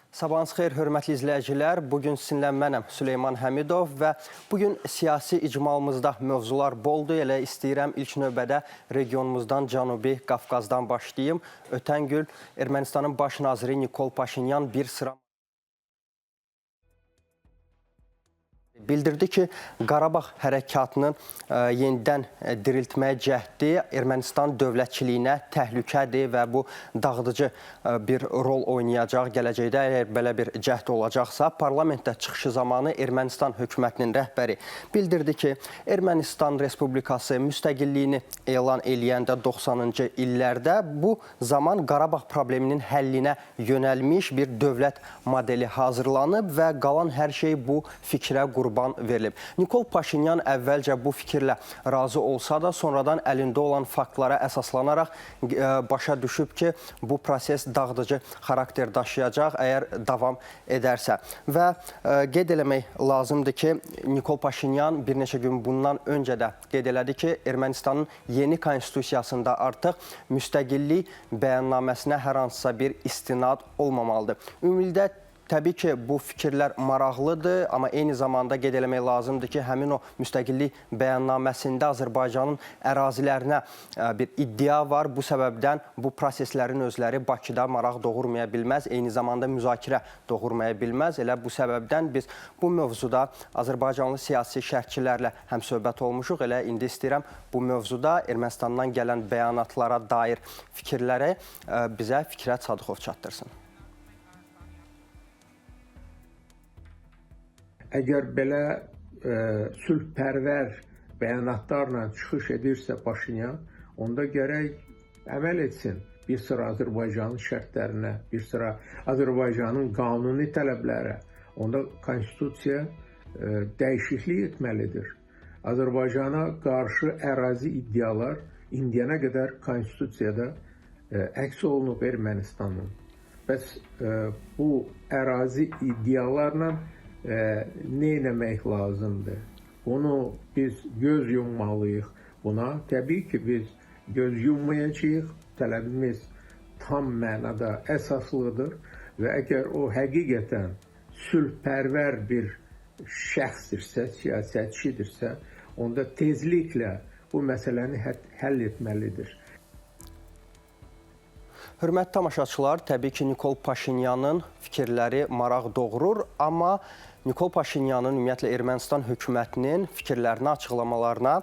Sabahınız xeyir, hörmətli izləyicilər. Bugün sizinlə mənəm, Süleyman Həmidov və bugün siyasi icmalımızda mövzular boldur. Elə istəyirəm ilk növbədə regionumuzdan, Cənubi Qafqazdan başlayım. Ötən gün Ermənistanın baş naziri Nikol Paşinyan bir sıra bildirdi ki, Qarabağ hərəkatının yenidən diriltməyə cəhdi Ermənistan dövlətçiliyinə təhlükədir və bu dağıdıcı bir rol oynayacaq gələcəkdə, əgər belə bir cəhd olacaqsa. Parlamentdə çıxışı zamanı Ermənistan hökumətinin rəhbəri bildirdi ki, Ermənistan Respublikası müstəqilliyini elan eləyəndə 90-cı illərdə bu zaman Qarabağ probleminin həllinə yönəlmiş bir dövlət modeli hazırlanıb və qalan hər şey bu fikrə qurban verilib. Nikol Paşinyan əvvəlcə bu fikirlə razı olsa da, sonradan əlində olan faktlara əsaslanaraq başa düşüb ki, bu proses dağıdıcı xarakter daşıyacaq, əgər davam edərsə. Və qeyd eləmək lazımdır ki, Nikol Paşinyan bir neçə gün bundan öncə də qeyd elədi ki, Ermənistanın yeni konstitusiyasında artıq müstəqillik bəyannaməsinə hər hansısa bir istinad olmamalıdır. Ümumilikdə təbii ki, bu fikirlər maraqlıdır, amma eyni zamanda qeyd eləmək lazımdır ki, həmin o müstəqillik bəyannaməsində Azərbaycanın ərazilərinə bir iddia var. Bu səbəbdən bu proseslərin özləri Bakıda maraq doğurmaya bilməz, eyni zamanda müzakirə doğurmaya bilməz. Elə bu səbəbdən biz bu mövzuda azərbaycanlı siyasi şərhçilərlə həmsöhbət olmuşuq. Elə indi istəyirəm bu mövzuda Ermənistandan gələn bəyanatlara dair fikirləri bizə Fikrət Sadıxov çatdırsın. Əgər belə sülhpərvər bəyanatlarla çıxış edirsə Paşinyan, onda gərək əməl etsin bir sıra Azərbaycanın şərtlərinə, bir sıra Azərbaycanın qanuni tələblərə. Onda konstitusiya dəyişiklik etməlidir. Azərbaycana qarşı ərazi iddialar indiyənə qədər konstitusiyada əks olunub Ermənistanın. Bəs bu ərazi iddialarla nə etmək lazımdır? Bunu biz göz yummalıyıq buna. Təbii ki, biz göz yummayacağıq. Tələbimiz tam mənada əsaslıdır və əgər o həqiqətən sülhpərvər bir şəxsdirsə, siyasətçidirsə, onda tezliklə bu məsələni həll etməlidir. Hörmətli tamaşaçılar, təbii ki, Nikol Paşinyanın fikirləri maraq doğurur, amma Nikol Paşinyanın, ümumiyyətlə Ermənistan hökumətinin fikirlərinə, açıqlamalarına,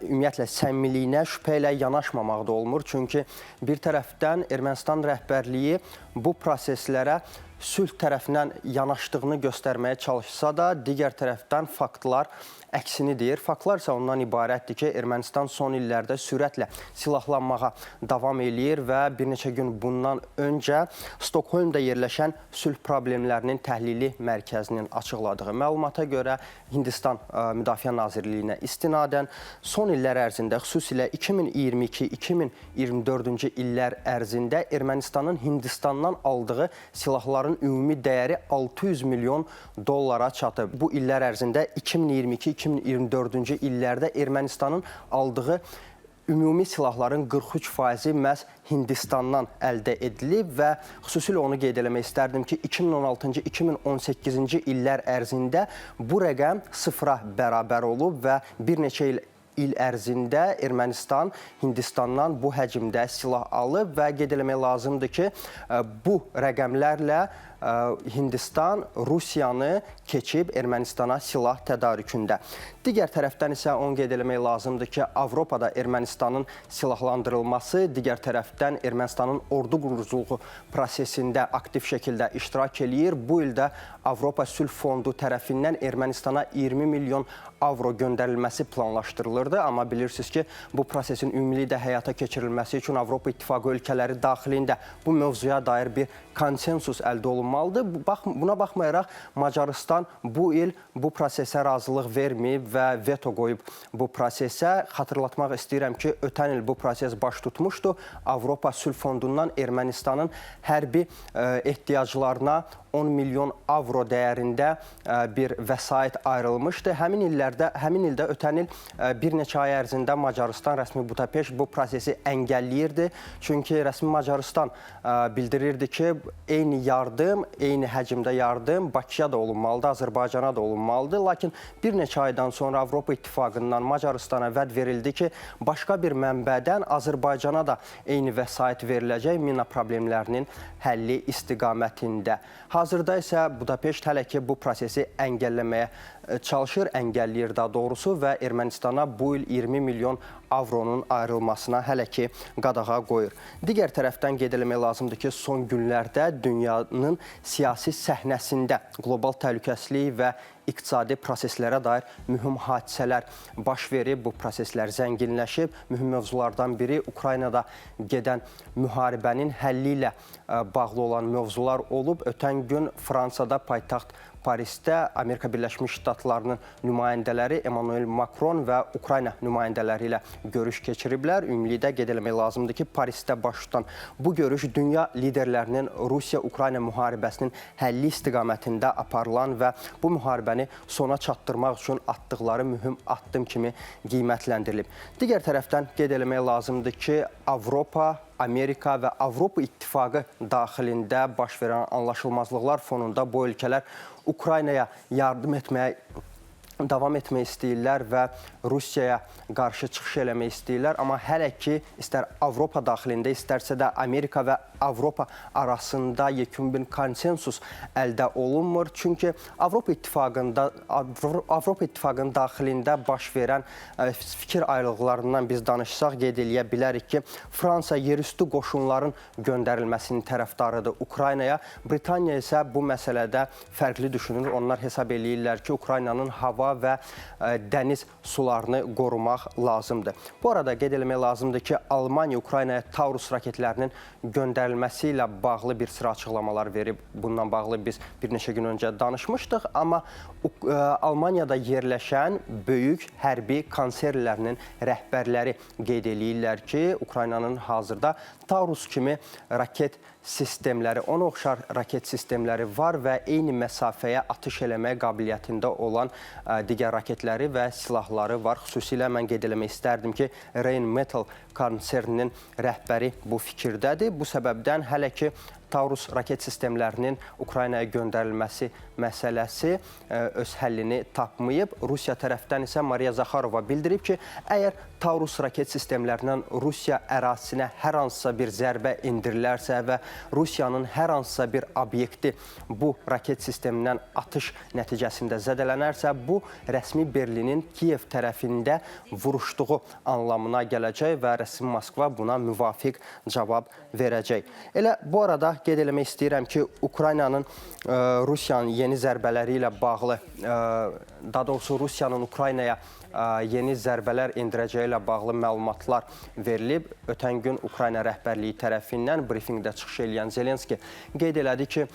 ümumiyyətlə səmimiliyinə şübhə ilə yanaşmamaq da olmur. Çünki bir tərəfdən Ermənistan rəhbərliyi bu proseslərə sülh tərəfindən yanaşdığını göstərməyə çalışsa da, digər tərəfdən faktlar əksini deyir. Faktlar isə ondan ibarətdir ki, Ermənistan son illərdə sürətlə silahlanmağa davam eləyir və bir neçə gün bundan öncə Stokholmda yerləşən sülh problemlərinin təhlili mərkəzinin açıqladığı məlumata görə Hindistan Müdafiə Nazirliyinə istinadən son illər ərzində, xüsusilə 2022-2024-cü illər ərzində Ermənistanın Hindistandan aldığı silahların ümumi dəyəri 600 milyon dollara çatıb. Bu illər ərzində 2022-2024-cü illərdə Ermənistanın aldığı ümumi silahların 43%-i məhz Hindistandan əldə edilib və xüsusilə onu qeyd eləmək istərdim ki, 2016-cı, 2018-ci illər ərzində bu rəqəm sıfıra bərabər olub və bir neçə il ərzində Ermənistan Hindistandan bu həcmdə silah alıb və qeyd eləmək lazımdır ki, bu rəqəmlərlə Hindistan Rusiyanı keçib Ermənistana silah tədarükündə. Digər tərəfdən isə onu qeyd eləmək lazımdır ki, Avropada Ermənistanın silahlandırılması, digər tərəfdən Ermənistanın ordu quruculuğu prosesində aktiv şəkildə iştirak eləyir. Bu ildə Avropa Sülh Fondu tərəfindən Ermənistana 20 milyon avro göndərilməsi planlaşdırılırdı. Amma bilirsiniz ki, bu prosesin ümumilikdə həyata keçirilməsi üçün Avropa İttifaqı ölkələri daxilində bu mövzuya dair bir konsensus əldə olunmalıdır. Buna baxmayaraq Macarıstan bu il bu prosesə razılıq verməyib və veto qoyub bu prosesə. Xatırlatmaq istəyirəm ki, ötən il bu proses baş tutmuşdu. Avropa Sülh Fondundan Ermənistanın hərbi ehtiyaclarına 10 milyon avro dəyərində bir vəsait ayrılmışdı. Həmin ildə ötən il bir neçə ay ərzində Macarıstan, rəsmi Budapeşt bu prosesi əngəlləyirdi. Çünki rəsmi Macarıstan bildirirdi ki, eyni yardım, eyni həcmdə yardım Bakıya da olunmalıdır, Azərbaycana da olunmalıdır. Lakin bir neçə aydan sonra Avropa İttifaqından Macarıstana vəd verildi ki, başqa bir mənbədən Azərbaycana da eyni vəsait veriləcək mina problemlərinin həlli istiqamətində. Hazırda isə Budapeşt hələ ki bu prosesi əngəlləməyə çalışır, əngəlləyir daha doğrusu və Ermənistana bu il 20 milyon avronun ayrılmasına hələ ki qadağa qoyur. Digər tərəfdən qeyd eləmək lazımdır ki, son günlərdə dünyanın siyasi səhnəsində qlobal təhlükəsizlik və iqtisadi proseslərə dair mühüm hadisələr baş verib. Bu proseslər zənginləşib. Mühüm mövzulardan biri Ukraynada gedən müharibənin həlli ilə bağlı olan mövzular olub. Ötən gün Fransada paytaxt Parisdə Amerika Birləşmiş Ştatlarının nümayəndələri Emmanuel Macron və Ukrayna nümayəndələri ilə görüş keçiriblər. Ümumilikdə qeyd eləmək lazımdır ki, Parisdə baş tutan bu görüş dünya liderlərinin Rusiya-Ukrayna müharibəsinin həlli istiqamətində aparılan və bu müharibəni sona çatdırmaq üçün atdıqları mühüm addım kimi qiymətləndirilib. Digər tərəfdən qeyd eləmək lazımdır ki, Avropa, Amerika və Avropa İttifaqı daxilində baş verən anlaşılmazlıqlar fonunda bu ölkələr Ukraynaya yardım etməyə davam etmək istəyirlər və Rusiyaya qarşı çıxış eləmək istəyirlər. Amma hələ ki, istər Avropa daxilində, istərsə də Amerika və Avropa arasında yekun bir konsensus əldə olunmur. Çünki Avropa İttifaqının daxilində baş verən fikir ayrılıqlarından biz danışsaq, qeyd eləyə bilərik ki, Fransa yerüstü qoşunların göndərilməsinin tərəfdarıdır Ukraynaya. Britaniya isə bu məsələdə fərqli düşünür. Onlar hesab eləyirlər ki, Ukraynanın hava və dəniz sularını qorumaq lazımdır. Bu arada qeyd eləmək lazımdır ki, Almaniya Ukraynaya Taurus raketlərinin göndərilməsi ilə bağlı bir sıra açıqlamalar verib. Bundan bağlı biz bir neçə gün öncə danışmışdıq, amma Almaniyada yerləşən böyük hərbi konsernlərinin rəhbərləri qeyd eləyirlər ki, Ukraynanın hazırda Taurus kimi raket sistemləri, ona oxşar raket sistemləri var və eyni məsafəyə atış eləmək qabiliyyətində olan digər raketləri və silahları var. Xüsusilə mən qeyd eləmək istərdim ki, Rheinmetall konserninin rəhbəri bu fikirdədir. Bu səbəbdən hələ ki Taurus raket sistemlərinin Ukraynaya göndərilməsi məsələsi öz həllini tapmayıb. Rusiya tərəfdən isə Mariya Zaxarova bildirib ki, əgər Taurus raket sistemlərindən Rusiya ərazisinə hər hansısa bir zərbə endirilərsə və Rusiyanın hər hansısa bir obyekti bu raket sistemindən atış nəticəsində zədələnərsə, bu rəsmi Berlinin Kiyev tərəfində vuruşduğu anlamına gələcək və rəsmi Moskva buna müvafiq cavab verəcək. Elə bu arada qeyd eləmək istəyirəm ki, Ukraynanın Rusiyanın yeni zərbələri ilə bağlı, daha doğrusu Rusiyanın Ukraynaya yeni zərbələr endirəcəyi ilə bağlı məlumatlar verilib. Ötən gün Ukrayna rəhbərliyi tərəfindən brifinqdə çıxış eləyən Zelenski qeyd elədi ki,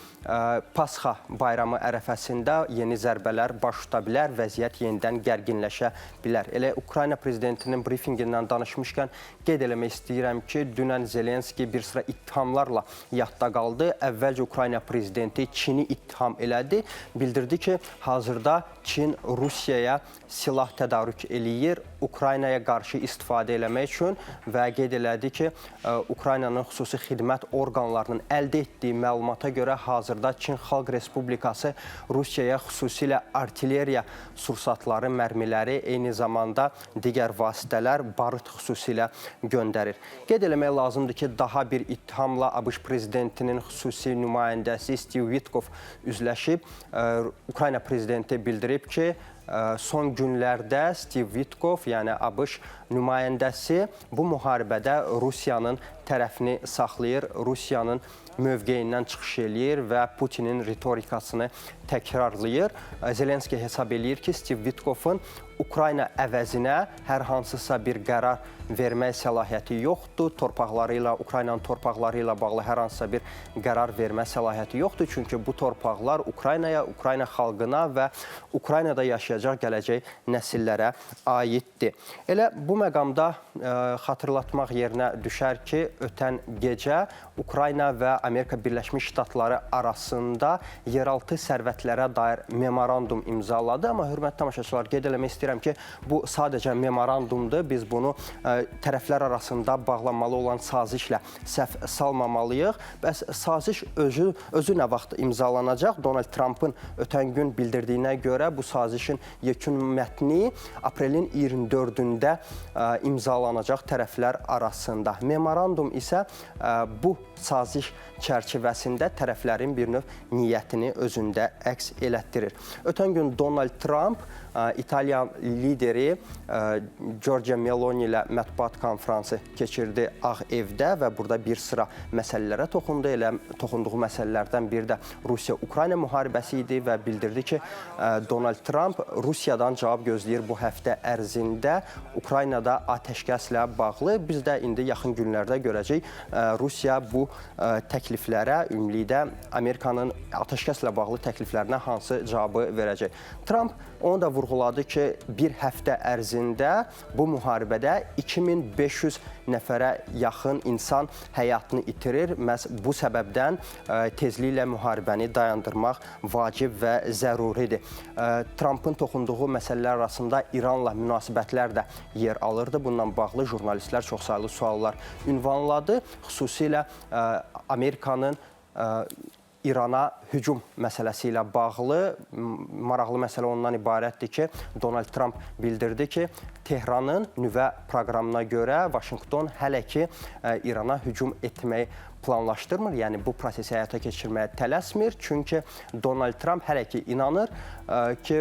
Pasxa bayramı ərəfəsində yeni zərbələr baş tuta bilər, vəziyyət yenidən gərginləşə bilər. Elə Ukrayna prezidentinin brifinqindən danışmışkən qeyd eləmək istəyirəm ki, dünən Zelenski bir sıra ittihamlarla yadda qaldı. Əvvəlcə Ukrayna prezidenti Çini ittiham elədi. Bildirdi ki, hazırda Çin Rusiyaya silah tədarük eləyir Ukraynaya qarşı istifadə eləmək üçün və qeyd elədi ki, Ukraynanın xüsusi xidmət orqanlarının əldə etdiyi məlumata görə hazırda Çin Xalq Respublikası Rusiyaya xüsusilə artilleriya sursatları, mərmiləri, eyni zamanda digər vasitələr, barıt xüsusilə göndərir. Qeyd eləmək lazımdır ki, daha bir ittihamla ABŞ prezidentinin xüsusi nümayəndəsi Steve Witkoff üzləşib. Ukrayna prezidenti bildirib ki, son günlərdə Steve Witkoff, yəni ABŞ nümayəndəsi bu müharibədə Rusiyanın tərəfini saxlayır, Rusiyanın mövqeyindən çıxış eləyir və Putinin ritorikasını təkrarlayır. Zelenski hesab eləyir ki, Steve Witkoffun Ukrayna əvəzinə hər hansısa bir qərar vermək səlahiyyəti yoxdur. Torpaqları ilə, Ukraynanın torpaqları ilə bağlı hər hansısa bir qərar vermə səlahiyyəti yoxdur. Çünki bu torpaqlar Ukraynaya, Ukrayna xalqına və Ukraynada yaşayacaq gələcək nəsillərə aiddir. Elə bu məqamda xatırlatmaq yerinə düşər ki, ötən gecə Ukrayna və Amerika Birləşmiş Ştatları arasında yeraltı sərvətlərə dair memorandum imzaladı. Amma hörmətli tamaşaçılar, qeyd eləmək istəyirəm istəyirəm ki, bu sadəcə memorandumdur. Biz bunu tərəflər arasında bağlanmalı olan sazişlə səhv salmamalıyıq. Bəs saziş özü nə vaxt imzalanacaq? Donald Trumpın ötən gün bildirdiyinə görə bu sazişin yekun mətni aprelin 24-ündə imzalanacaq tərəflər arasında. Memorandum isə bu saziş çərçivəsində tərəflərin bir növ niyyətini özündə əks elətdirir. Ötən gün Donald Trump İtalyan lideri Giorgia Meloni ilə mətbuat konfransı keçirdi Ağ Evdə və burada bir sıra məsələlərə toxundu. Elə toxunduğu məsələlərdən biri də Rusiya-Ukrayna müharibəsi idi və bildirdi ki, Donald Trump Rusiyadan cavab gözləyir bu həftə ərzində Ukraynada atəşkəslə bağlı. Biz də indi yaxın günlərdə görəcəyik Rusiya bu təkliflərə, ümumilikdə Amerikanın atəşkəslə bağlı təkliflərinə hansı cavabı verəcək. Trump onu da vurğuladı ki, bir həftə ərzində bu müharibədə 2500 nəfərə yaxın insan həyatını itirir. Məhz bu səbəbdən tezliklə müharibəni dayandırmaq vacib və zəruridir. Trumpın toxunduğu məsələlər arasında İranla münasibətlər də yer alırdı. Bununla bağlı jurnalistlər çoxsaylı suallar ünvanladı. Xüsusilə Amerikanın İrana hücum məsələsi ilə bağlı maraqlı məsələ ondan ibarətdir ki, Donald Trump bildirdi ki, Tehranın nüvə proqramına görə Vaşinqton hələ ki İrana hücum etməyi planlaşdırmır. Yəni bu prosesi həyata keçirməyə tələsmir. Çünki Donald Trump hələ ki inanır ki,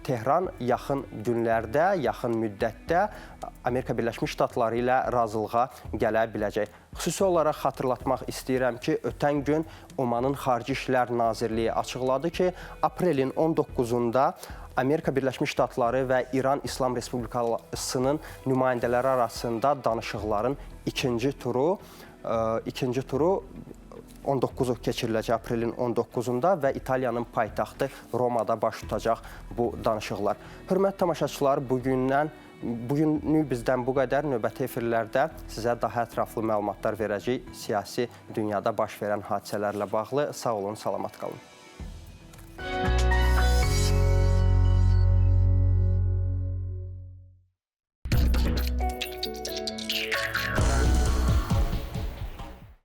Tehran yaxın günlərdə, yaxın müddətdə Amerika Birləşmiş Ştatları ilə razılığa gələ biləcək. Xüsusi olaraq xatırlatmaq istəyirəm ki, ötən gün Omanın Xarici İşlər Nazirliyi açıqladı ki, aprelin 19-da Amerika Birləşmiş Ştatları və İran İslam Respublikasının nümayəndələri arasında danışıqların ikinci turu 19-u keçiriləcək aprelin 19-unda və İtaliyanın paytaxtı Romada baş tutacaq bu danışıqlar. Hörmətli tamaşaçılar, bugünlük bizdən bu qədər. Növbəti efirlərdə sizə daha ətraflı məlumatlar verəcəyik siyasi dünyada baş verən hadisələrlə bağlı. Sağ olun, salamat qalın.